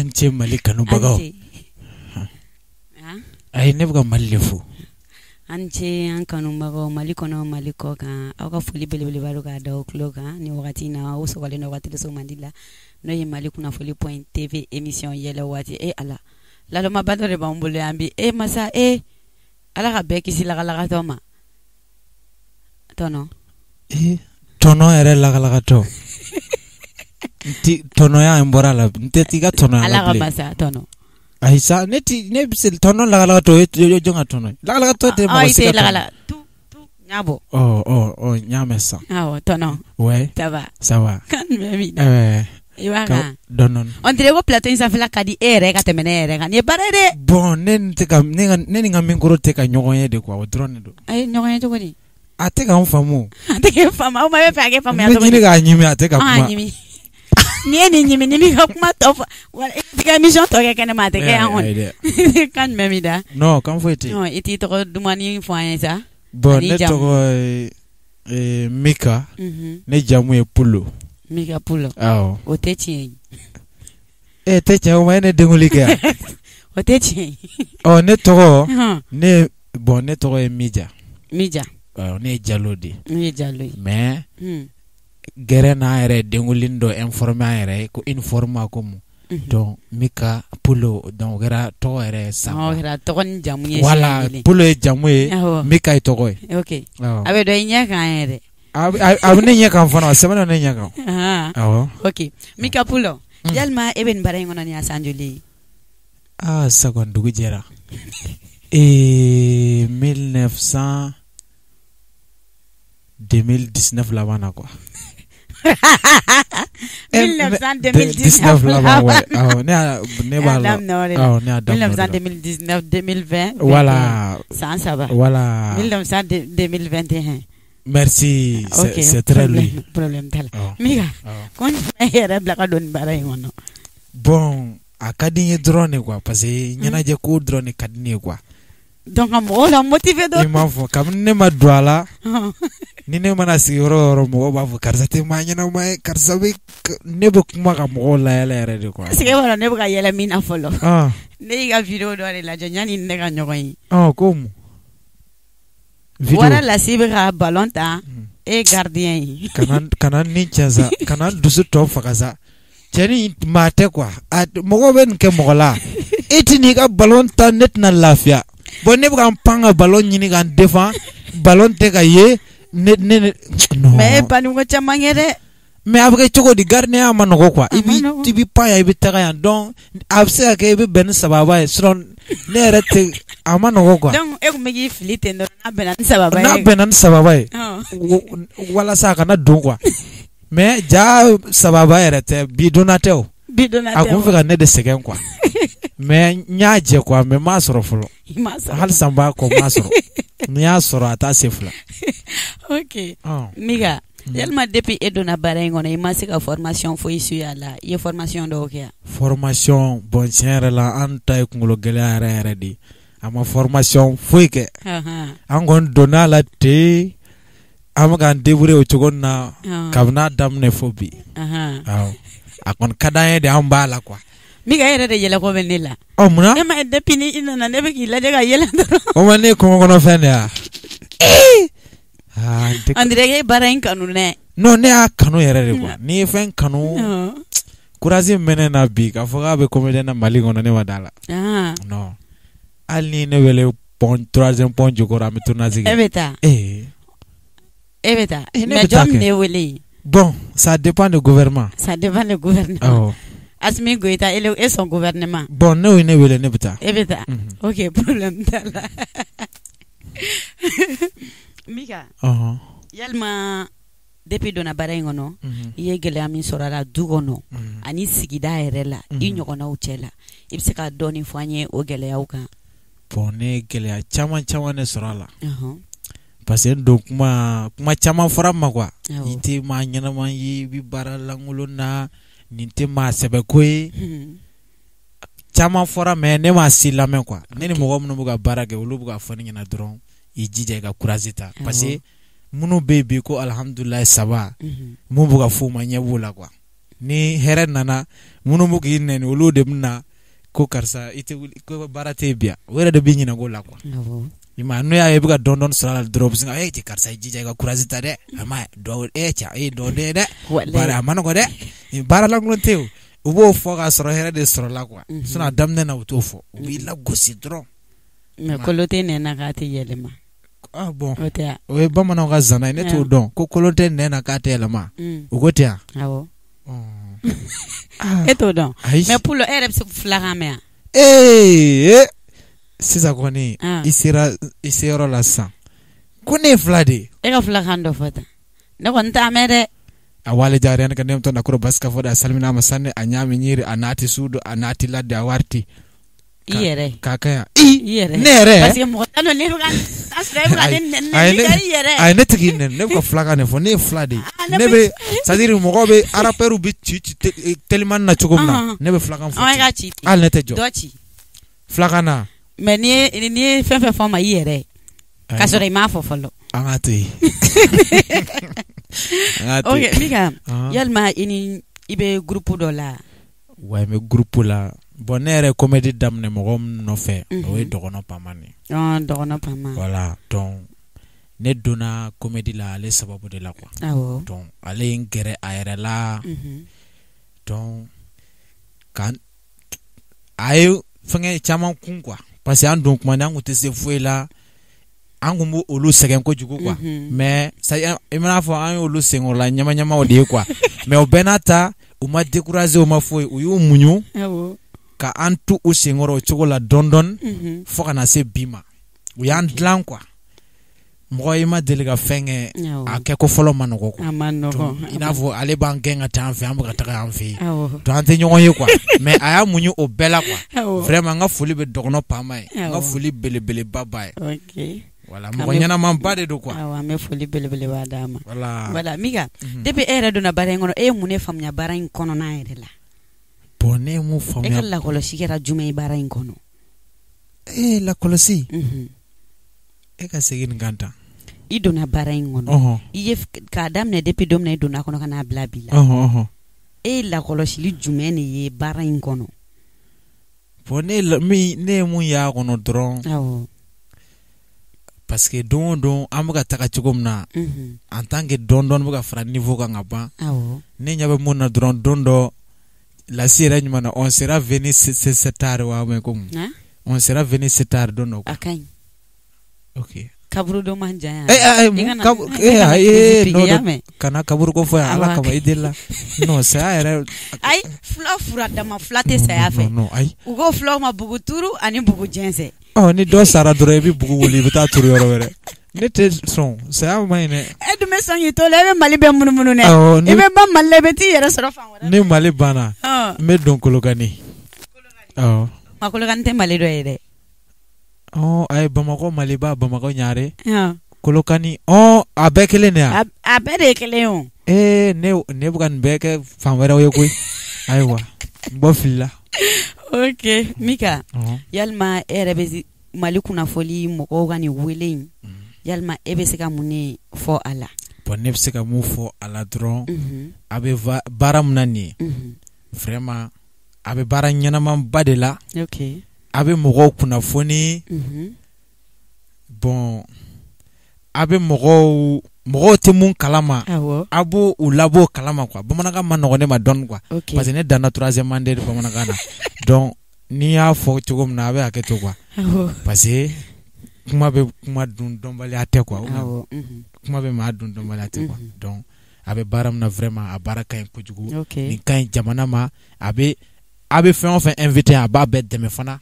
An ce Mali kanubagaw. Ayi, ne bɛ ka Mali de fo. An ce an kanubagaw Mali kɔnɔ, Mali kɔ kan. Aw ka foli belebeleba don k'a da aw tulo kan ni wagati in na. Aw sɔgɔlen don waati mandi la, n'o ye Mali kunnafoni.tv émission yɛlɛ waati. E Ala, lalɔmaba dɔ de b'an bolo yan bi. E masa, e Ala ka bɛɛ kisi lagalagatɔ ma. Tɔnɔ. Ee, tɔnɔ yɛrɛ lagalagatɔ. N tɔnɔya in bɔra la, n tɛ t'i ka tɔnɔya la. Ala ka masa tɔnɔ. Ayi sa, ne ti ne bɛ se tɔnɔ lagalagatɔ o ye jɔn ka tɔnɔ ye? Lagalagatɔ tɛ mɔgɔ si ka tɔnɔ. Tu tu n y'a bɔ. Ɔ ɔ ɔ n y'a mɛn sisan. Awɔ tɔnɔ. Ouais. Ça va. Ça va. Kan jumɛn b'i da? Ɛɛ. I b'a kan. Dɔɔni dɔɔni. On dirait ko plateau in sanfɛla ka di e yɛrɛ ka tɛmɛ ne yɛrɛ kan. Nin ye baara ye dɛ. Bon, ne tɛ ka ne ka ne ni n ka micro tɛ ka ɲɔgɔn ye de quoi, o dɔrɔn de don. A ye ɲɔgɔn ye cogo di? A tɛ ka n faamu. A tɛ k'e faamu. Aw ma bɛ fɛ a k'e faamuya cogo di? N bɛ ɲini k'a ɲimi, a tɛ ka kuma. A ɲimi. N'i ye nin ɲimi, ni m'i ka kuma tɔ fɔ, i t'i ka émission tɔ kɛ kɛnɛma, a tɛ kɛ yan kɔni. Kan jumɛn b'i da? Non, kan foyi tɛ yen. I t'i tɔgɔ dumannin fɔ an ye sa. Bon, ne tɔgɔ ye Mika. Ne jamu ye Pulo. Mika Pulo. Awɔ. O tɛ tiɲɛ ye. E tɛ tiɲɛ o ma, e ne denkuli kɛ yan. O tɛ tiɲɛ ye. Ɔ, ne tɔgɔ, ne bon, ne tɔgɔ ye Mija. Mija. Awɔ, ne ye Jalo de ye. Ne ye Jalo ye. Mais gɛrɛ n'a yɛrɛ denkuli dɔ informé an yɛrɛ ye ko uniforme ko mun. Donc Mika Pulo, donc o kɛra tɔgɔ yɛrɛ sa. O kɛra tɔgɔ ni jamu ye. Voilà, Pulo ye jamu ye, Mika ye tɔgɔ ye. Ok. A bɛ dɔn i ɲɛ kan yɛrɛ. A bɛ ne ɲɛ kan fana, a sɛbɛnnen ne ɲɛ kan. Awɔ. Ok, Mika Pulo, yalima e bɛ nin baara in kɔnɔ nin y'a san joli ye? Aa, sisan kɔni dugu jɛra. Ee, 1900 2019 laban na quoi. 1900 2019 laban, ouais. Awɔ, ne b'a la. Awɔ, ne y'a daminɛ. 1900 2019 2020. Voilà. San saba. Voilà. 1900 2021. Merci, okay, c'est très lui. Problème t'a la. Mika, ko jumɛn yɛrɛ bila ka don nin baara in kɔnɔ? Bon, a ka di n ye dɔrɔn de quoi, parce que ɲɛnajɛ ko dɔrɔn de ka di ne ye quoi. Donc ka mɔgɔw la motiver dɔrɔn. I m'a fɔ, kabini ne ma don a la, ni ne mana sigi yɔrɔ o yɔrɔ, mɔgɔw b'a fɔ karisa tɛ maa ɲɛnama ye, karisa bɛ, ne bɛ kuma ka mɔgɔw layɛlɛ yɛrɛ de quoi. Est-ce que e b'a dɔn ne bɛ ka yɛlɛ min na fɔlɔ? Ne y'i ka vidéo dɔ de lajɛ yanni ne ka ɲɔgɔn ye. Ko mun? Wara lasi bɛ ka ballon ta, e gardien ye. Kana ni cɛ sa, kana dusu tɔ faga sa. Cɛnin maa tɛ quoi, mɔgɔw bɛ nin kɛ mɔgɔ la. E tɛ n'i ka ballon ta, ne tɛna lafiya. Bon, ne bɛ ka n pan ka ballon ɲini ka n défend, ballon tɛ ka ye, ne ne non. Mais e panni ko caman kɛ dɛ. Mais a bɛ kɛ cogo di, gardien ma nɔgɔ quoi. I b'i pan yan, i bɛ taga yan, donc a bɛ se ka kɛ i bɛ bɛn ni sababa ye, sinon ne yɛrɛ tɛ, a ma nɔgɔ quoi. Donc e tun bɛ k'i fili ten dɔrɔn n'a bɛnna ni sababa ye. N'a bɛnna ni sababa ye. Walasa a kana don quoi. Mais ja sababa yɛrɛ tɛ, bi donna tɛ o. Bi donna tɛ. A kun fɛ ka ne de sɛgɛn quoi. Mais n y'a jɛ quoi, mais n m'a sɔrɔ fɔlɔ. I m'a sɔrɔ. Halisa n b'a kɔ, n m'a sɔrɔ. N'i y'a sɔrɔ a t'a se fila. Ok. Mika, yalima depuis e donna baara in kɔnɔ, i ma se ka formation foyi suit a la? I ye formation dɔw kɛ yan? Formation, bon, tiɲɛ yɛrɛ la, an ta ye kunkolo gɛlɛya yɛrɛ yɛrɛ de ye. A ma formation foyi kɛ. An kɔni donna a la ten, an bɛ k'an débrouiller o cogo na kabini a daminɛ fo bi. Awɔ. A kɔni ka d'an ye de, an b'a la quoi. Mika, e yɛrɛ de yɛlɛko bɛ ne la. Ɔ, munna? E ma depuis ni i nana, ne bɛ k'i lajɛ ka yɛlɛ dɔrɔn. O ma ne ye kungo kɔnɔfɛn de ye wa? On dirait que e baara in kanu dɛ. Non, ne y'a kanu yɛrɛ de quoi. N'i ye fɛn kanu, courage min bɛ ne na bi k'a fɔ k'a bɛ comédien na Mali kɔnɔ, ne ma da la. Non. Hali ni ne wele pont troisième pont jukɔrɔ, an bɛ tournage kɛ. E bɛ taa. Ee. E bɛ taa. Mais jɔn bɛ ne wele? Bon, ça dépend du gouvernement. Ça dépend du gouvernement. Awɔ. Assimi Goïta et son gouvernement. Bon, n'o ye ne wele, ne bɛ taa. E bɛ taa. Ok, problème t'a la. Mika, yalima depuis donna baara in kɔnɔ, i ye gɛlɛya min sɔrɔ a la du kɔnɔ ani sigida yɛrɛ la, i ɲɔgɔnnaw cɛ la, i bɛ se ka dɔɔnin fɔ an ye o gɛlɛyaw kan? Bon, ne ye gɛlɛya caman caman de sɔrɔ a la. Parce que n don kuma caman fɔra n ma quoi. I tɛ maa ɲɛnama ye, i bɛ baara lankolon na, nin tɛ maa sɛbɛ ko ye. Caman fɔra, mais ne m'a si lamɛn quoi. Ne ni mɔgɔ minnu bɛ ka baara kɛ, olu bɛ ka fɔ ne ɲɛna dɔrɔn, i jija i ka courage ta, parce que minnu bɛ yen bi ko alhamdulilayi saba, mun bɛ ka f'u ma, ɲɛ b'u la quoi. Ni hɛrɛ nana. Minnu bɛ k'i nɛni, olu de bɛ na ko karisa i tɛ wuli, ko baara tɛ yen bi yan. O yɛrɛ de b'i ɲinɛ ko la quoi. I m'a ye, n'o y'a ye i bɛ ka dɔɔni dɔɔni sɔrɔ a la dɔrɔn, u bɛ sin ka e cɛ karisa i jija i ka courage ta dɛ. A ma ye, dɔ e cɛ e ye dɔden ye dɛ. Baara a ma nɔgɔn dɛ. Nin baara lankolon tɛ yen o. U b'o fɔ k'a sɔrɔ hɛrɛ de sɔrɔla quoi. Sinon a daminɛ na u t'o fɔ. U b'i lagosi dɔrɔn. Mais kolo tɛ nɛn na k'a tɛ yɛlɛma. Ah bon. O tɛ wa? O ye bamananw ka zana ye, ne t'o dɔn. Ko kolon tɛ nɛn na k'a tɛ yɛlɛma. U ko ten wa? Awɔ. E t'o dɔn? Ayi. Mais Pullo e yɛrɛ bɛ se filakan mɛn wa? Ee sisan kɔni i sera i seyɔrɔ la sisan. Ko ne ye fila de ye. E ka filakan dɔ fɔ tan. Ne kɔni t'a mɛn dɛ. A wale jari ka ne to kɔrɔ basi ka fɔ da a salminaama sanne a ñaami ñiiri a naati suudu a naati ladde a warti. I yɛrɛ. K'a kɛ yan. I yɛrɛ. Ne yɛrɛ. Parce que mɔgɔ t'a dɔn ne bɛ ka a sɔrɔ e bɛ ka ne nɛni nɛni i yɛrɛ. Ayi, ne tɛ k'i nɛni, ne bɛ ka filakan de fɔ, ne ye fila de ye. Ne bɛ c'est à dire mɔgɔw bɛ rappeur bɛ ci ci telimani na cogo min na, ne bɛ filakan fɔ. E ka ci. Hali ne tɛ jɔ. Dɔ ci. Filakan na. Mais n'i ye fɛn fɛn fɔ n ma i yɛrɛ. K'a sɔrɔ i m'a fɔ fɔlɔ. An k'a to yen. An k'a to yen. Ok Mika, yalima i ni i bɛ groupe dɔ la. Wa n bɛ groupe la. Bon ne yɛrɛ comédie daminɛ mɔgɔ min nɔfɛ, o ye Dɔgɔnɔ Pamani ye. Dɔgɔnɔ Pama. Voilà, donc ne donna comédie la ale sababu de la quoi. Awɔ. Donc ale ye n gɛrɛ a yɛrɛ la. Donc kan a ye fɛngɛ caman kun quoi. Parce que an don kuma ni an kun tɛ se foyi la. An kun b'o olu sɛgɛn kojugu quoi. Mais i mana fɔ an y'olu senkɔrɔla ɲama ɲamaw de ye quoi. Mais o bɛɛ n'a ta, u ma décourager, u ma foyi, u y'u muɲu. Ka an to u senkɔrɔ o cogo la dɔɔni dɔɔni fo ka na se bi ma. U y'an dilan quoi. Mɔgɔ i ma deli ka fɛn kɛ, a kɛ ko fɔlɔ ma nɔgɔ quoi. A ma nɔgɔ. I n'a fɔ ale b'an gɛn ka taa an fɛ, an bɛ ka taga an fɛ yen. Donc an tɛ ɲɔgɔn ye quoi. Mais a y'a muɲu o bɛɛ la quoi. Vraiment n ka foli bɛ Dɔgɔnɔ Pama ye. N ka foli belebeleba b'a ye. Ok. Voilà, mɔgɔ ɲɛnamaba de don quoi. Awɔ, an bɛ foli belebeleba d'a ma. Voilà. Voilà Mika, depuis e yɛrɛ donna baara in kɔnɔ, e ye mun de faamuya baara in kɔnɔna yɛrɛ la? Bon ne ye mun faamuya? E ka lakɔlɔsi kɛra jumɛn ye baara in kɔnɔ? Ee lakɔlɔsi? E ka segin nin kan tan. I donna baara in kɔnɔ. I ye k'a daminɛ depuis don min na i donna kɔnɔ ka n'a bila bi la. E ye lakɔlɔsili jumɛn de ye baara in kɔnɔ? Bon ne ye mun y'a kɔnɔ dɔrɔn. Awɔ. Parce que don o don an bɛ ka taga cogo min na, en tant que dɔɔni dɔɔni bɛ ka fara niveau kan ka ban. Ne ɲɛ bɛ mun na dɔrɔn, don dɔ lasi yɛrɛ ɲuman na, on sera venu c'est tard wa mais comme on sera venu c'est tard don dɔ. A ka ɲi. Ok. Kaburu don man jan yan. Non, kana kaburu ko fɔ yan, Ala kama i deli la. Non, saya yɛrɛ. Ayi, fula fura dama fila tɛ saya fɛ. Non, ayi. U ko fulaw ma bugu turu ani bugu jɛnsɛn. Ɔ ni dɔ sara dɔrɔn i bɛ bugu wuli i bɛ taa turu yɔrɔ wɛrɛ. Ne tɛ sɔn, saya man ɲi dɛ. E dun bɛ sɔn k'i to la, e bɛ Mali bɛɛ munumunu dɛ. I bɛ ban Mali la, i bɛ t'i yɛrɛ sɔrɔ fan wɛrɛ. Ni Mali banna, n bɛ don Kolokani. Awɔ. Ma Kolokani tɛ Mali dɔ ye dɛ. Ɔ ayi, Bamakɔ Maliba, Bamakɔ Ɲare. Kolokani, a bɛɛ kelen de yan. A bɛɛ de ye kelen ye o. Ee ne bɛ ka nin bɛɛ kɛ fan wɛrɛw ye koyi. Ayiwa, n bɔ filila. Ok Mika, yalima e yɛrɛ bɛ Mali kunnafoli mɔgɔw ka nin wele in, yalima e bɛ se ka mun de fɔ a la? Bon ne bɛ se ka mun fɔ a la dɔrɔn, a bɛ baara min na nin ye, vraiment a bɛ baara ɲɛnamaba de la. Ok. A bɛ mɔgɔw kunnafoni. Bon a bɛ mɔgɔw tɛ mun kalama, a b'o u labɔ kalama quoi. Bamanankan ma nɔgɔn ne ma dɔɔni quoi. Parce que ne danna troisième année de bamanankan na. Donc n'i y'a fɔ cogo min na a bɛ hakɛ to quoi. Parce que kuma bɛ kuma dun dɔnbaliya tɛ quoi. Kuma bɛ maa dun dɔnbaliya tɛ quoi. Donc a bɛ baara min na vraiment a baara ka ɲi kojugu. Nin ka ɲi jamana ma, a bɛ fɛn o fɛn invité a b'a bɛɛ dɛmɛ fana.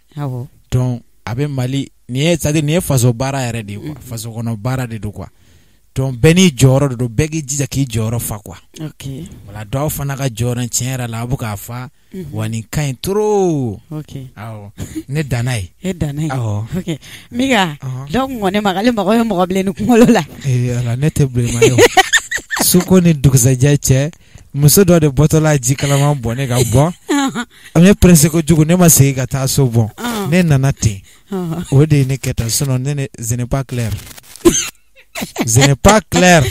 Donc a bɛ Mali nin ye, c'est à dire nin ye faso baara yɛrɛ de ye quoi. Faso kɔnɔ baara de don quoi. Donc bɛɛ n'i jɔyɔrɔ de don, bɛɛ k'i jija k'i jɔyɔrɔ fa quoi. Voilà, dɔw fana ka jɔyɔrɔ tiɲɛ yɛrɛ la a bɛ k'a fa. Wa nin ka ɲi trop. Awɔ, ne danna yen. E danna yen. Awɔ. Ok Mika, dɔw kun ko ne ma k'ale mago bɛ mɔgɔ bilenni kunkolo la. Ee Ala, ne tɛ bilenman ye o. Su ko ni dugusajɛ cɛ, muso dɔ de bɔtɔla ji kalaman bɔn ne ka bɔ. Ne pressé kojugu, ne ma segin ka taa so bɔn. Ne nana ten. O de ye ne kɛ tan, sinon ne ce n'est pas clair. Ce n'est pas clair.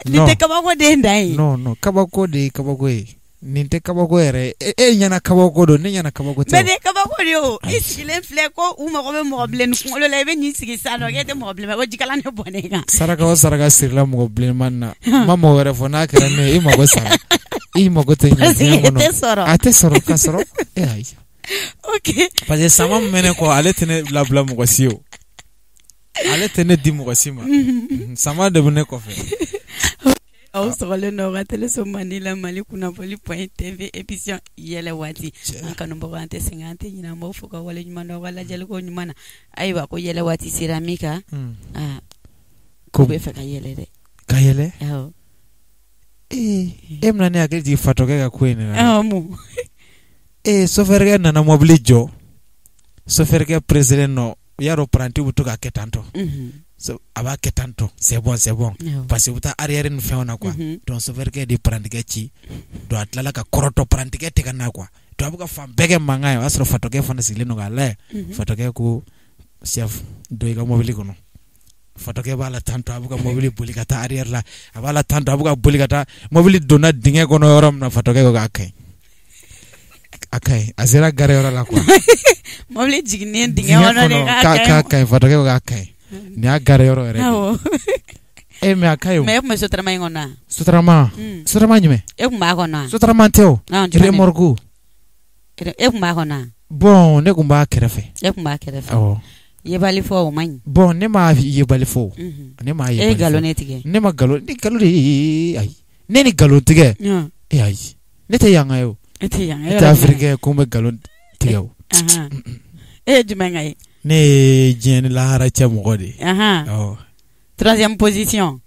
Nin tɛ kabako den dan ye. Non, non, kabako de ye kabako ye. Nin tɛ kabako yɛrɛ e ɲɛna kabako don, ne ɲɛna kabako tɛ. Mais nin ye kabako de ye o. I sigilen filɛ ko u mago bɛ mɔgɔ bilenni kunkolo la, i bɛ n'i sigi sisan nɔ k'e tɛ mɔgɔ bilenman ko jikalan de bɔn ne kan. Saraka o saraka sirila mɔgɔ bilenman na, n ma mɔgɔ wɛrɛ fɔ n'a kɛra ne ye, i mago sara. I mago tɛ ɲɛ diɲɛ kɔnɔ. Parce que e tɛ sɔrɔ. A tɛ sɔrɔ ka sɔrɔ. E ayi. Ok. Parce que sama min bɛ ne kɔ, ale tɛ ne labila mɔgɔ si o. Ale tɛ ne di mɔgɔ si ma. Sama de bɛ ne kɔfɛ. Aw sɔgɔlen don aw ka teleso mandi la Mali kunnafoni point TV émission yɛlɛ waati. An kanubagaw an tɛ sɛgɛn an tɛ ɲinɛ, an b'aw fo ka waleɲuman dɔn aw ka lajɛliko ɲuman na. Ayiwa ko yɛlɛ waati sera Mika. Aa, ko bɛ fɛ ka yɛlɛ dɛ. Ka yɛlɛ? Awɔ. Ee, e bɛna ne hakili jigin fatɔkɛ ka ko in de la. Awɔ, mun? Ee, sofɛrikɛ nana mobili jɔ. Sofɛrikɛ pressélen nɔ, i y'a dɔn paranti bɛ to k'a kɛ tan tɔ. A b'a kɛ tan tɔ, c'est bon, c'est bon. Parce que u bɛ taa arrière ni fɛnw na quoi. Donc sofɛrikɛ de parantikɛ ci. Donc a tilala ka kɔrɔtɔ, parantikɛ tɛ ka na quoi. Donc a bɛ ka fan bɛɛ kɛ mankan ye, o y'a sɔrɔ fatɔkɛ fana sigilen don k'a lajɛ. Fatɔkɛ ko chef, don i ka mobili kɔnɔ. Fatɔkɛ b'a la tan tɔ, a bɛ ka mobili boli ka taa arrière la. A b'a la tan tɔ, a bɛ ka boli ka taa. Mobili donna dingɛ kɔnɔ yɔrɔ min na, fatɔkɛ ko k'a ka ɲi. A ka ɲi. A sera gare yɔrɔ la quoi. Mobili jiginnen dingɛ kɔnɔ de k'a ka ɲi. Fatɔkɛ ko k'a ka ɲi. Nin y'a gare yɔrɔ yɛrɛ de ye. Awɔ. E mais a ka ɲi o. Mais e tun bɛ sotarama in kɔnɔ wa? Sotarama. Sotarama jumɛn? E tun b'a kɔnɔ wa? Sotarama tɛ o. Remorque. E tun b'a kɔnɔ wa? Bon, ne tun b'a kɛrɛfɛ. E tun b'a kɛrɛfɛ. Awɔ. Yebali fɔ o man ɲi. Bon, ne ma yebali fɔ o. Ne ma yebali fɔ. E ye nkalon de tigɛ. Ne ma nkalon, ni nkalon de ye, ayi. Ne ni nkalon tigɛ. E ayi. Ne tɛ yan ka ye o. E tɛ yan. Ne tɛ Africain ye ko n bɛ nkalon tigɛ o. E ye jumɛn ka ye? Ne ye diɲɛ ni lahara cɛ mɔgɔ de ye. Awɔ. Troisième position.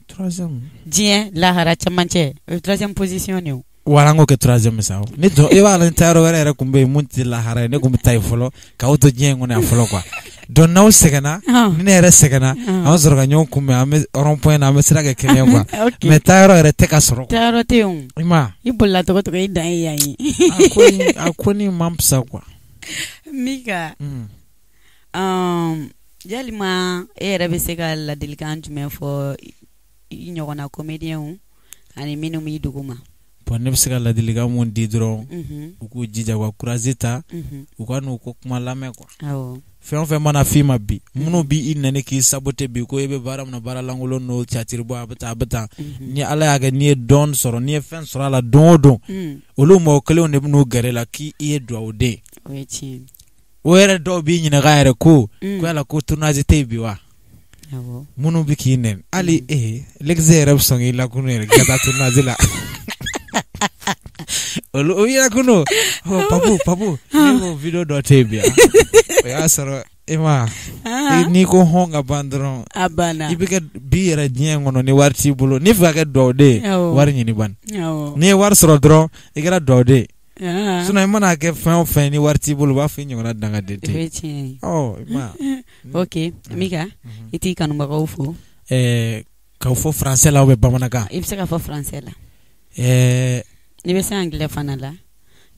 Troisième. Diɲɛ lahara cɛmancɛ, o ye troisième position de ye o. Wala an k'o kɛ troisième sa. Ne dɔn, e b'a la n taayɔrɔ wɛrɛ yɛrɛ tun bɛ yen mun tɛ lahara ye, ne tun bɛ taa yen fɔlɔ k'aw to diɲɛ in kɔnɔ yan fɔlɔ quoi. Donc n'aw sɛgɛnna, ni ne yɛrɛ sɛgɛnna, an bɛ sɔrɔ ka ɲɔgɔn kunbɛn, an bɛ rond point na, an bɛ sira kɛ kelen ye quoi. Mais taayɔrɔ yɛrɛ tɛ ka sɔrɔ. Taayɔrɔ tɛ yen o. I ma ye? I bolila cogo cogo i dan ye yan ye. A ko nin man fisa quoi. Mika. Yalima e yɛrɛ bɛ se ka ladilikan jumɛn fɔ i ɲɔgɔnna comédien ani minnu b'i dugu ma? Bon, ne bɛ se ka ladilikan mun di dɔrɔn, u k'u jija u ka courage ta, u ka n'u ko kuma lamɛn quoi. Awɔ. Fɛn o fɛn mana f'i ma bi, minnu b'i nɛni k'i saboter bi ko e bɛ baara min na baara lankolon n'o théâtre bɔ a bɛ tan a bɛ tan. Ni Ala y'a kɛ n'i ye dɔɔni sɔrɔ, n'i ye fɛn sɔrɔ a la don o don, olu mɔgɔ kelenw de bɛ n'u gɛrɛ la k'i ye dugawuden ye. O ye tiɲɛ ye. O yɛrɛ dɔw b'i ɲininka yɛrɛ ko, ko yala ko tournage tɛ yen bi wa? Minnu bɛ k'i nɛni hali l'ex yɛrɛ bɛ sɔn k'i lakunu yɛrɛ k'i ka taa tournage la. Olu o y'i lakunu. Papu papu ne ko vidéo dɔ tɛ yen bi o y'a sɔrɔ e ma n'i ko hɔn ka ban dɔrɔn a banna. I bɛ kɛ bi yɛrɛ diɲɛ in kɔnɔ ni wari t'i bolo n'i fɛ ka kɛ dugawuden ye wari ɲini bani. N'i ye wari sɔrɔ dɔrɔn i kɛra dugawuden ye. Sinon i mana kɛ fɛn o fɛn ni wari t'i bolo u b'a fɔ i ɲɔgɔnna dangaden tɛ yen. O ye tiɲɛ ye. Ɔ i ma ye. Ok Mika i t'i kanubagaw fo. K'aw fɔ français la ou bien bamanankan? I bɛ se ka fɔ français la. N'i bɛ se anglais fana la.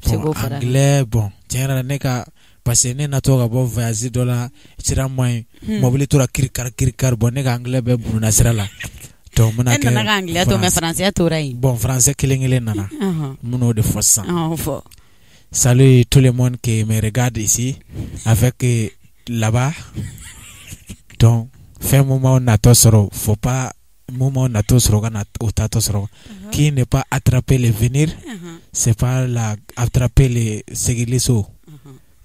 Bon anglais bon tiɲɛ yɛrɛ la ne ka parce que ne natɔ ka bɔ voyage dɔ la sira man ɲi mobili tora kirikari kirikari bon ne ka anglais bɛɛ bununa sira la. Donc n bɛna E nana ka anglais to mais français tora yen. Bon français kelen kelen nana. N bɛn'o de fɔ sisan. Fɔ. Salut tout le monde qui me regarde ici avec là-bas. Donc fɛn mun m'aw natɔ sɔrɔ faut pas mun m'aw natɔ sɔrɔ ka na o taatɔ sɔrɔ. Qui n'est pas attraper le venir, c'est pas la attraper le segiliso.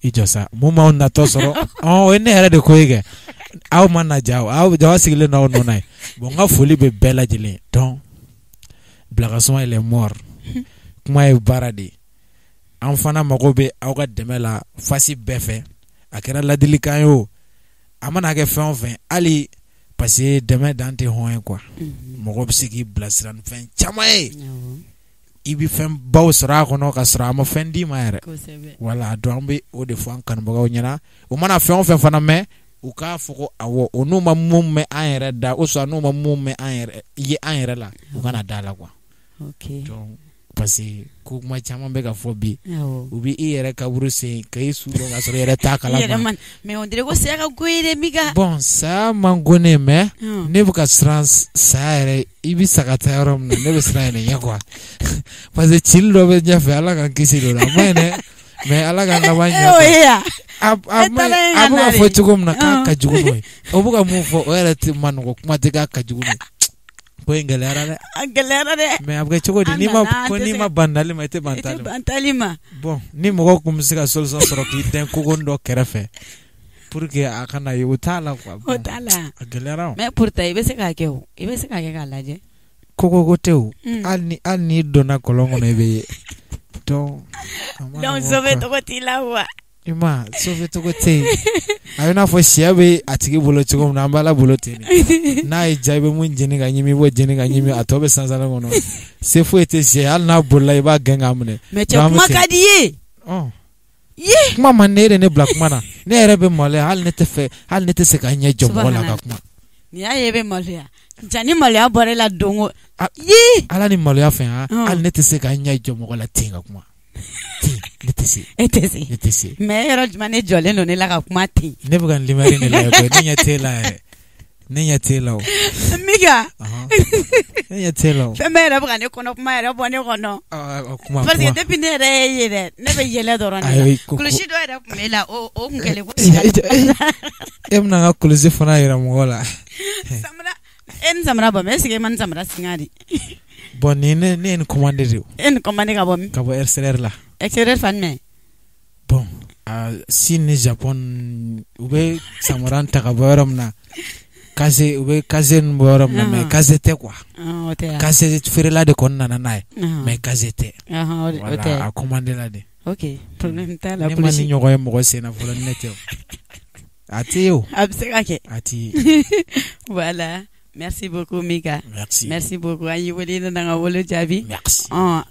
I jɔ sa mun m'aw natɔ sɔrɔ o ye ne yɛrɛ de ko ye kɛ. Aw ma na ja aw jama sigilen n'aw nɔ na ye. Bon n ka foli bɛ bɛɛ lajɛlen. Donc Bilakasuma il est mort. Kuma ye baara de ye. An fana mago bɛ aw ka dɛmɛ la fasi bɛɛ fɛ. A kɛra ladilikan ye o, a mana kɛ fɛn o fɛn hali parce que dɛmɛ dan tɛ hɔn ye quoi. Mɔgɔ bɛ se k'i bilasira ni fɛn caman ye. I bɛ fɛn baw sɔrɔ a kɔnɔ ka sɔrɔ a ma fɛn d'i ma yɛrɛ. Voilà donc an bɛ o de fɔ an kanubagaw ɲɛna. U mana fɛn o fɛn fana mɛn, u k'a fɔ ko awɔ o n'u ma mun mɛn an yɛrɛ da ou soit n'u ma mun mɛn an yɛrɛ ye an yɛrɛ la, u kana da la quoi. Ok. Donc Parce que ko kuma caman bɛ ka fɔ bi, u bɛ i yɛrɛ kaburu sen ka i su dɔn ka sɔrɔ i yɛrɛ t'a kalama. Mais on dirait ko saya ka go i ye dɛ Mika. Bon, saya man go ne ye, mais ne bɛ ka siran saya yɛrɛ. I bɛ sa ka taa yɔrɔ min na, ne bɛ siran yɛrɛ ɲɛ quoi, parce que cili dɔ bɛ ɲɛfɛ, Ala k'an kisi o la. A ma ɲi dɛ, mais Ala k'an laban ɲɛ. O ye ya. A bɛ ka fɔ cogo min na k'a ka jugu n'o ye, o bɛ ka mun fɔ, o yɛrɛ tɛ ma nɔgɔ, kuma tɛ k'a ka jugu n'o ye. Ko in gɛlɛyara dɛ. A gɛlɛyara dɛ. Mais a bɛ kɛ cogo di? N'i ma ko n'i ma ban dali ma, i tɛ ban tali ma. I tɛ ban tali ma. Bon, ni mɔgɔw kun bɛ se ka solution sɔrɔ k'i dɛn kogo dɔ kɛrɛfɛ pour que a kana ye, o t'a la quoi. O t'a la. A gɛlɛyara o. Mais pourtant i bɛ se k'a kɛ o, i bɛ se k'a kɛ k'a lajɛ. Kogo ko tɛ o. Hali n'i donna kɔlɔn kɔnɔ, i bɛ ye. Donc. Donc sauver cogo t'i la quoi. I ma sauver cogo tɛ yen. A bɛ n'a fɔ sɛ bɛ a tigi bolo cogo min na, an bɛ Ala bolo ten de. N'a ye ja, i bɛ mun jeni ka ɲimi, i b'o jeni ka ɲimi, a tɔ bɛ sansara kɔnɔ. Se foyi tɛ sɛ, hali n'a bolila, i b'a gɛn k'a minɛ. Mais cɛ, kuma ka di i ye. Kuma man di, e de ne bila kuma na. Ne yɛrɛ bɛ maloya, hali ne tɛ fɛ, hali ne tɛ se ka ɲɛ jɔ mɔgɔ la ka kuma. N'i y'a ye i bɛ maloya, ja ni maloya bɔra e la don o. Ala ni maloya fɛ, hali ne tɛ se ka ɲɛ jɔ mɔgɔ la ten ka kuma. Ne tɛ se. E tɛ se. Ne tɛ se. Mais yɔrɔ jumɛn ne jɔlen don ne la ka kuma ten. Ne bɛ ka n limɛri de lajɛ koyi, ne ɲɛ t'e la yɛrɛ. Ne ɲɛ t'e la o. Mika. Ne ɲɛ t'e la o. Fɛn bɛɛ yɛrɛ bɛ ka ne kɔnɔ kuma yɛrɛ bɔ ne kɔnɔ. Kuma. Parce que depuis ne yɛrɛ ye ye dɛ, ne bɛ yɛlɛ dɔrɔn de la. Kulusi dɔ yɛrɛ tun b'e la, o tun kɛlen ko. E bɛna n ka kulusi fana yira mɔgɔ la. Samara, e ni samara bɔ, mais est ce que e ma ni samara singa de? Bon, nin ne ye nin commandé de. E ni commandé ka bɔ min? Ka bɔ extérieur la. Extérieur fan jumɛn? Bon, Chine ni Japon, u bɛ samara ta ka bɔ yɔrɔ min na. Kase, u bɛ kase ninnu bɔ yɔrɔ min na, mais kase tɛ quoi. O tɛ. Kase feerela de kɔni nana n'a ye. Mais kase tɛ. O tɛ. A commandé la de. Ok, problème t'a la. Ne ma ni ɲɔgɔn ye mɔgɔ sen na fɔlɔ ni ne tɛ o. A tɛ ye o. A bɛ se ka kɛ. A tɛ ye. Voilà. Merci beaucoup Mika. Merci. Merci beaucoup. An y'i wele, i nana ka wolo jaabi. Merci. Ah,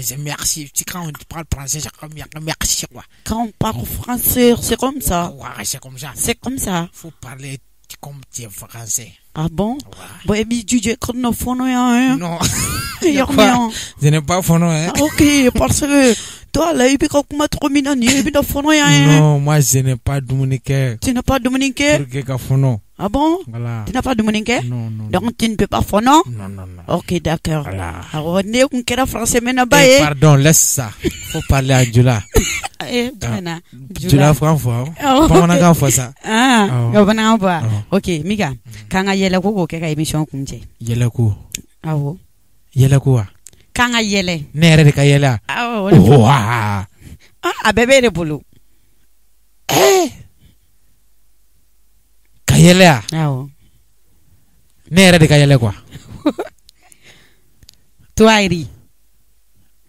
c'est merci. Quand on parle français, c'est comme merci quoi. Quand on parle français, c'est comme ça. Ouais, c'est comme ça. C'est comme ça. Faut parler comme tu es français. Ah bon? Ouais. Bon, et puis DJ, hein? Non. Je n'ai pas fɔnɔ, hein. Ok, parce que toi là, il kuma trop mina ni i bɛna fɔnɔ yan, hein? Non, moi je n'ai pas dumuni kɛ. Tu n'as pas dumuni kɛ? Pour que ka fɔnɔ. Ah bon? Voilà. Tu n'as pas dumuni kɛ? Non, non. Donc tu ne peux pas fɔnɔ? Non, non, non. Ok, d'accord. Voilà. Awɔ, ne kun kɛra français mɛnna ba ye. Pardon, laisse ça. Faut parler en jula. Eh, jumɛn na? Jula fɔ an fɔ. Bamanankan fɔ sa. Ah, ka bamanankan fɔ. Ok, Mika, k'an ka yɛlɛ ko k'o kɛ ka émission kuncɛ. Yɛlɛ ko. Awɔ. Yɛlɛ ko wa? K'an ka yɛlɛ. Ne yɛrɛ de ka yɛlɛ wa? Awɔ. Wa. A bɛɛ b'e de bolo. Ka yɛlɛ wa? Awɔ. Ne yɛrɛ de ka yɛlɛ quoi. Toi ri.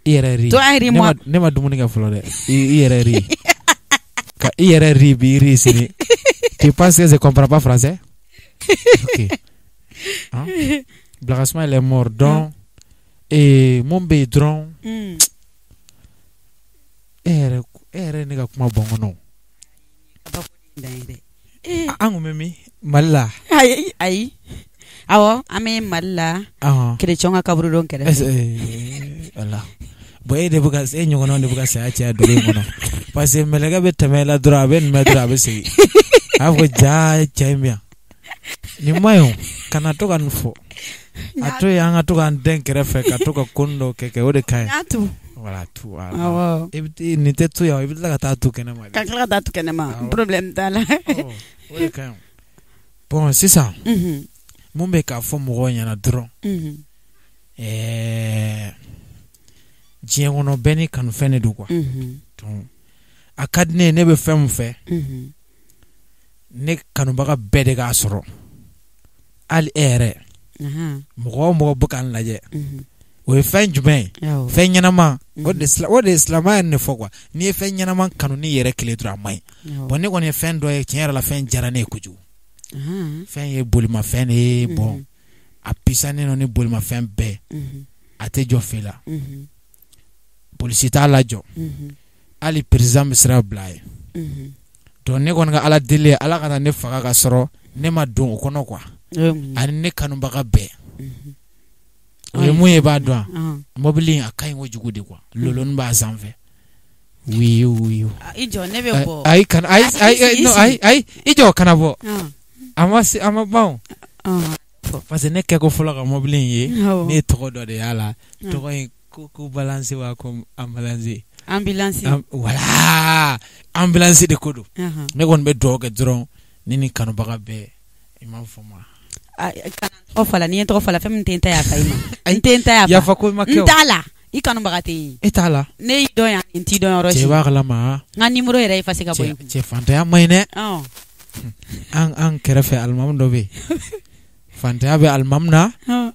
I yɛrɛ ri. Toi ri moi. Ne ma dumuni kɛ fɔlɔ dɛ. I yɛrɛ ri. Ka i yɛrɛ ri bi ri sini. Tu penses que je comprends pas français? Ok. Hein? Blagasma, il est mort. Donc, et mun bɛ yen dɔrɔn, e yɛrɛ ne ka kuma bɔ n kɔnɔ. An kun bɛ min? Mali la. Ayi, ayi. Awɔ, an bɛ Mali la. Chrétien ka kaburudon kɛrɛfɛ. Voilà. Bon, e de bɛ ka e ɲɔgɔnnaw de bɛ ka saya caya dugu in kɔnɔ. Parce que mɛlɛkɛ bɛ tɛmɛ e la dɔrɔn, a bɛ nin mɛn dɔrɔn, a bɛ segin. A b'a fɔ jaa cɛ in bɛ yan. Nin ma ɲi o, kana to ka nin fɔ. A to yen, an ka to k'an den kɛrɛfɛ ka to ka ko dɔw kɛ, o de ka ɲi. N'a tu. Voilà, tu. Awɔ. I bɛ nin tɛ to yan, i bɛ tila ka taa to kɛnɛma. Ka tila ka taa to kɛnɛma, problème t'a la. O de ka ɲi. Bon, sisan. Mun bɛ k'a fɔ mɔgɔw ɲɛna dɔrɔn. Diɲɛ kɔnɔ bɛɛ ni kanufɛn de don quoi. Donc a ka di ne ye, ne bɛ fɛn min fɛ, ne kanubaga bɛɛ de k'a sɔrɔ. Hali e yɛrɛ. Mɔgɔ o mɔgɔ bɛ k'an lajɛ, o ye fɛn jumɛn ye? Fɛn ɲɛnama. O de ye silamɛya yɛrɛ de fɔ quoi. N'i ye fɛn ɲɛnama kanu n'i yɛrɛ kelen dɔrɔn, a man ɲi. Bon, ne kɔni ye fɛn dɔ ye, tiɲɛ yɛrɛ la, fɛn diyara ne ye kojugu. Fɛn ye bolimafɛn de ye. Bon, a pisanen don ni bolimafɛn bɛɛ. A tɛ jɔ fe la. Polisi t'a lajɔ. Hali président bɛ sira bila a ye. Donc ne kɔni ka Ala deli ye, Ala kana ne faga ka sɔrɔ ne ma don o kɔnɔ quoi. Ani ne kanubaga bɛɛ. O ye mun ye b'a dɔn, mobili a ka ɲi kojugu de quoi, loloni b'a sanfɛ. Oui oui. I jɔ, ne bɛ bɔ. Ayi, kana, ayi ayi, non, ayi ayi, i jɔ, kana bɔ. A ma se, a ma ban o. Parce que ne kɛ ko fɔlɔ ka mobili in ye, ne ye tɔgɔ dɔ de y'a la. Tɔgɔ in ko balance wa, ko ambulance. Ambulance. Voilà, ambulance de ko don. Ne kɔni bɛ dugawu kɛ dɔrɔn ni ni kanubaga bɛɛ, i m'a faamu. Tɔgɔ fala, n'i ye tɔgɔ fala, fɛn min tɛ n ta yafa i ma. N tɛ n ta yafa. Yafa ko ma kɛ o. N t'a la. I kanubaga tɛ yen. E t'a la. Ne y'i dɔn yan, n t'i dɔn yɔrɔ si. Cɛ b'a kalama. N ka numéro yɛrɛ effacer ka bɔ yen. Cɛ, fantanya man ɲi dɛ. An kɛrɛfɛ alimami dɔ bɛ yen. Fantanya bɛ alimami na.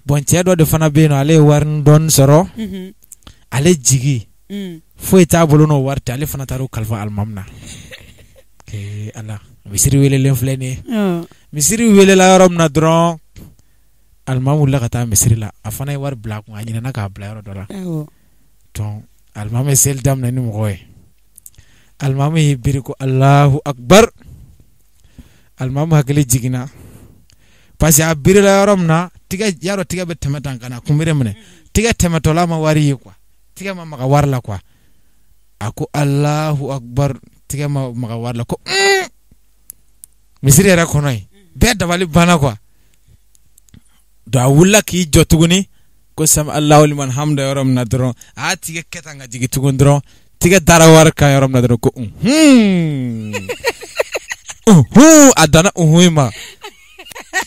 Bon, cɛ dɔ de fana bɛ yen nɔ, ale ye wari dɔɔni sɔrɔ. Ale jigi foyi t'a bolo n'o wari tɛ, ale fana taara o kalifa alimami na. Ee Ala, misiri welelen filɛ nin ye. Misiri welela yɔrɔ min na dɔrɔn, alimami wulila ka taa misiri la. A fana ye wari bila a kun, a ɲinɛna k'a bila yɔrɔ dɔ la. Donc alimami ye seli daminɛ ni mɔgɔ ye. Alimami y'i biri ko Alahu akbar. Alimami hakili jiginna parce que a birila yɔrɔ min na, tigɛ y'a dɔn, tigɛ bɛ tɛmɛ tan ka na kunbere minɛ. Tigɛ tɛmɛtɔla ma wari ye quoi, tigɛ ma maga wari la quoi. A ko Alahu akbar, tigɛ ma maga wari la ko misiri yɛrɛ kɔnɔ yen, bɛɛ dabali banna quoi. Donc a wulila k'i jɔ tuguni ko sami Alahu liman hamida yɔrɔ min na dɔrɔn, a y'a tigɛ kɛ tan ka jigin tuguni dɔrɔn, tigɛ dara wari kan yɔrɔ min na dɔrɔn ko unhun unhun, a danna unhun in ma.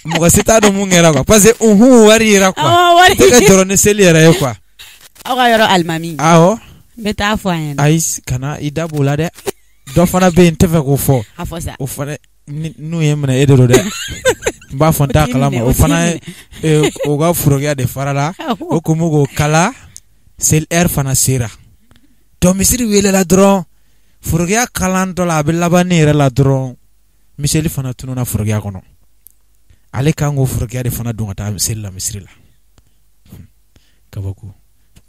Mɔgɔ si t'a dɔn mun kɛra quoi, parce que unhun wari yera quoi. Tɛgɛ jɔrɔ ni seli yɛrɛ ye quoi. Aw ka yɔrɔ alimami. Awɔ. N bɛ taa fɔ a ɲɛna. Ayi, kana i da b'o la dɛ. Dɔ fana bɛ yen, n tɛ fɛ k'o fɔ. A fɔ sa. O fana n'u ye minɛ, e de don dɛ. N b'a fɔ n t'a kalama. O fana ye o ka forokiya de farala. O kun b'o k'o kala, seli heure fana sera. Donc misiri welela dɔrɔn, forokiya kalantɔ la, a bɛ laban ne yɛrɛ la dɔrɔn, miseli fana tununa forokiya kɔnɔ. Ale kan k'o forokiya de fana don ka taa seli la misiri la. Kabako,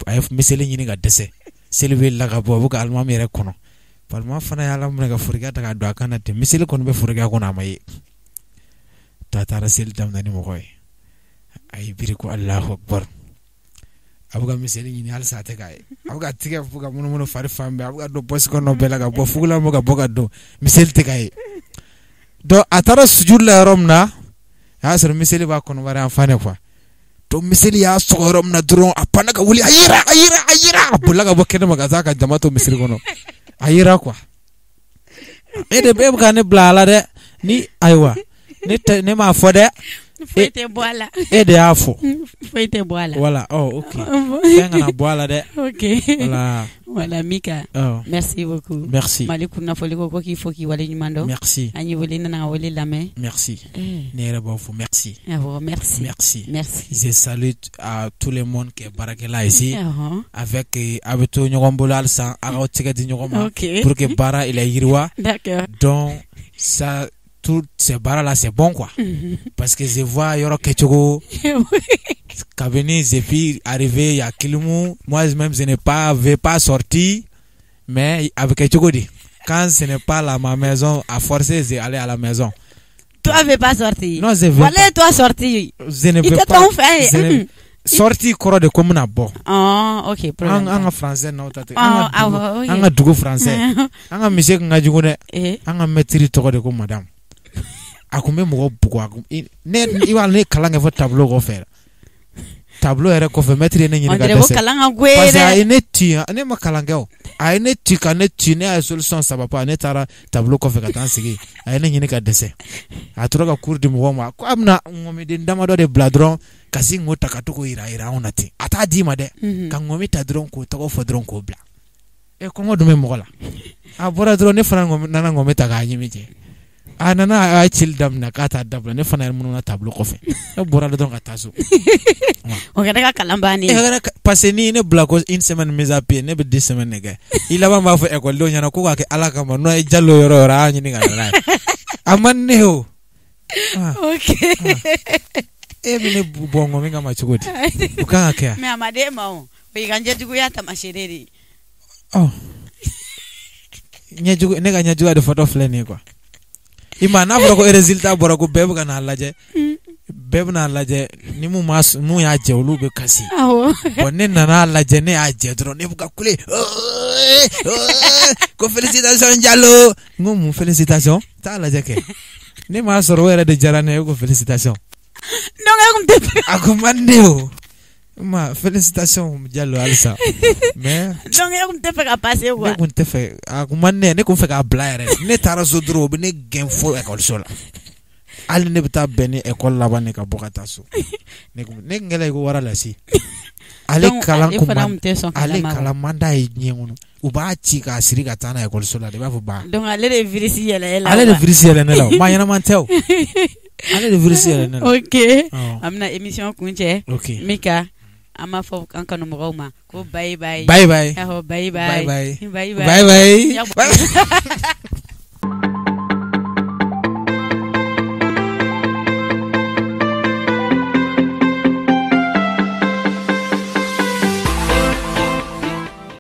a ye miseli ɲini ka dɛsɛ. Seli welela ka bɔ, a bɛ ka alimami yɛrɛ kɔnɔ. Alimami fana y'a laminɛ ka forokiya ta k'a don a kan na ten. Miseli kɔni bɛ forokiya kɔnɔ, a ma ye. Ta taara seli daminɛ ni mɔgɔ ye. A y'i biri ko Alahu akbar. A bɛ ka miseli ɲini halisa, a tɛ k'a ye. A bɛ ka tigɛ fo ka munumunu fari fan bɛɛ, a bɛ ka don poche kɔnɔ bɛɛ la ka bɔ fugulan bɛ ka bɔ ka don, miseli tɛ k'a ye. Donc a taara sujuru la yɔrɔ min na, a y'a sɔrɔ miseli b'a kɔnɔbara yan fan de quoi. Donc miseli y'a sɔgɔ yɔrɔ min na dɔrɔn, a panna ka wuli, a yera, a yera, a yera, a bolila ka bɔ kɛnɛ ma ka taa ka jama to misiri kɔnɔ. A yera quoi. E de bɛ ka ne bila a la dɛ. Ni ayiwa, ne tɛ, ne m'a fɔ dɛ. Foyi tɛ bɔ a la. E de y'a fɔ. Foyi tɛ bɔ a la. Voilà, oh ok. Fɛn kana bɔ a la dɛ. Ok. Voilà. Voilà Mika. Oh. Merci beaucoup. Merci. Mali kunnafoni ko k'i fo k'i wale ɲuman dɔn. Merci. An y'i wele, nana ka wele lamɛn. Merci. Ne yɛrɛ b'aw fo, merci. Awɔ, merci. Merci. Merci. Je salue à tout le monde qui est baarakɛla ici. Avec a bɛ to ɲɔgɔn bolo halisa, a k'aw tɛgɛ di ɲɔgɔn ma. Ok. Pour que baara il est yiriwa. D'accord. Donc ça, tout ces baara là, c'est bon quoi. Parce que je vois yɔrɔ kɛcogo kabini je suis arrivé, il y a clim, moi même je n'ai pas vais pas sorti, mais a bɛ kɛ cogo di quand ce n'est pas là ma maison, à forcer j'ai aller à la maison. Toi veux pas sortir. Non, je veux Voilà, pas. Toi sortir. Je ne I veux tɛ pas. tɔn fɛ Je ne yen. Sorti kɔrɔ de ko n bɛna bɔ. Ah, ok, problème. An ka français n'aw ta tɛ. Ah, An ka dugu, awɔ, ok. an ka dugu français. An ka monsieur kun ka jugu dɛ. Eh. An ka maître tɔgɔ de ko madame. A kun bɛ mɔgɔ bugɔ, a kun ne, i b'a dɔn, ne ye kalan kɛ fɔ tableau kɔfɛ. Tableau yɛrɛ kɔfɛ, maître ye ne ɲini On ka dirait ko dɛsɛ. kalan ka go Parce que a dɛ. ye ne ci, ne ma kalan kɛ o. A ye ne ci ka ne ci, ne y'a solution saba pas, ne taara tableau kɔfɛ ka taa n sigi. A ye ne ɲini ka dɛsɛ. A tora ka cours di mɔgɔw ma. Ko a bɛna ŋɔmiden damadɔ de bila dɔrɔn ka sin k'o ta ka to k'o yira yira anw na ten. A t'a d'i ma dɛ. Ka ŋɔmi ta dɔrɔn k'o tɔgɔ fɔ dɔrɔn k'o bila. E, kɔngɔ dun bɛ mɔgɔ la. A bɔra dɔrɔn, ne fana nana ŋɔmi ta k'a ɲimi cɛ. A nana, a ye cili daminɛ k'a t'a dabila, ne fana ye munumunu tableau kɔfɛ. Ne bɔra dɔrɔn ka taa so. O kɛra ka kalan bannen. E yɛrɛ parce que ni ne bila ko une semaine mise à pied, ne bɛ 2 semaines de kɛ. I laban b'a fɔ école ɲɛna ko k'a kɛ Ala kama, n'o ye Jalo yɔrɔ yɔrɔ, a y'a ɲini ka na n'a ye. A man di ne ye o. Ah, Ok. e bɛ ne bɔ ŋɔmi kama cogo di? O kan ka kɛ yan. Mais a ma d'e ma o. O y'i ka ɲɛjuguya taamasere de ye. Ɔ. Ɲɛjugu, ne ka ɲɛjuguya de fɔtɔ filɛ nin ye quoi. I ma n'a fɔra ko résultat bɔra ko bɛɛ bɛ ka n'a lajɛ. Bɛɛ bɛna lajɛ ni mun y'a jɛ olu bɛ kasi. Bon, ne nana lajɛ, ne y'a jɛ dɔrɔn, ne bɛ ka kule ko félicitation Jalo. N ko mun félicitation? Taa lajɛ kɛ. Ne m'a sɔrɔ, o yɛrɛ de diyara ne ye ko félicitation. Donc e kun tɛ fɛ. A kun man di ne ye o. Ma félicitation Jalo halisa. Mais donc e kun tɛ fɛ ka passer quoi. Ne kun tɛ fɛ, a kun man di ne ye, ne kun fɛ k'a bila yɛrɛ. Ne taara so dɔrɔn, o bɛ ne gɛn fo ekɔliso la. Hali ne bɛ taa bɛn ni ekɔli laban de ka bɔ ka taa so. Ne kun kɛlen i ko wara lasi. Ale kalan kun man, ale kalan man d'a ye diɲɛ kɔnɔ. U b'a ci k'a siri ka taa n'a ye ekɔliso la de, i b'a fɔ ba. Donc ale de ye virus yɛlɛ e la. Ale de virus yɛlɛ ne la, maa ɲɛnama tɛ o. Ale de virus yɛlɛ ne la. Ok, an bɛna émission kuncɛ. Ok, Mika, an b'a fɔ an kanumɔgɔw ma ko bye bye. Bye bye. Awɔ, bye bye. Bye bye. Bye bye.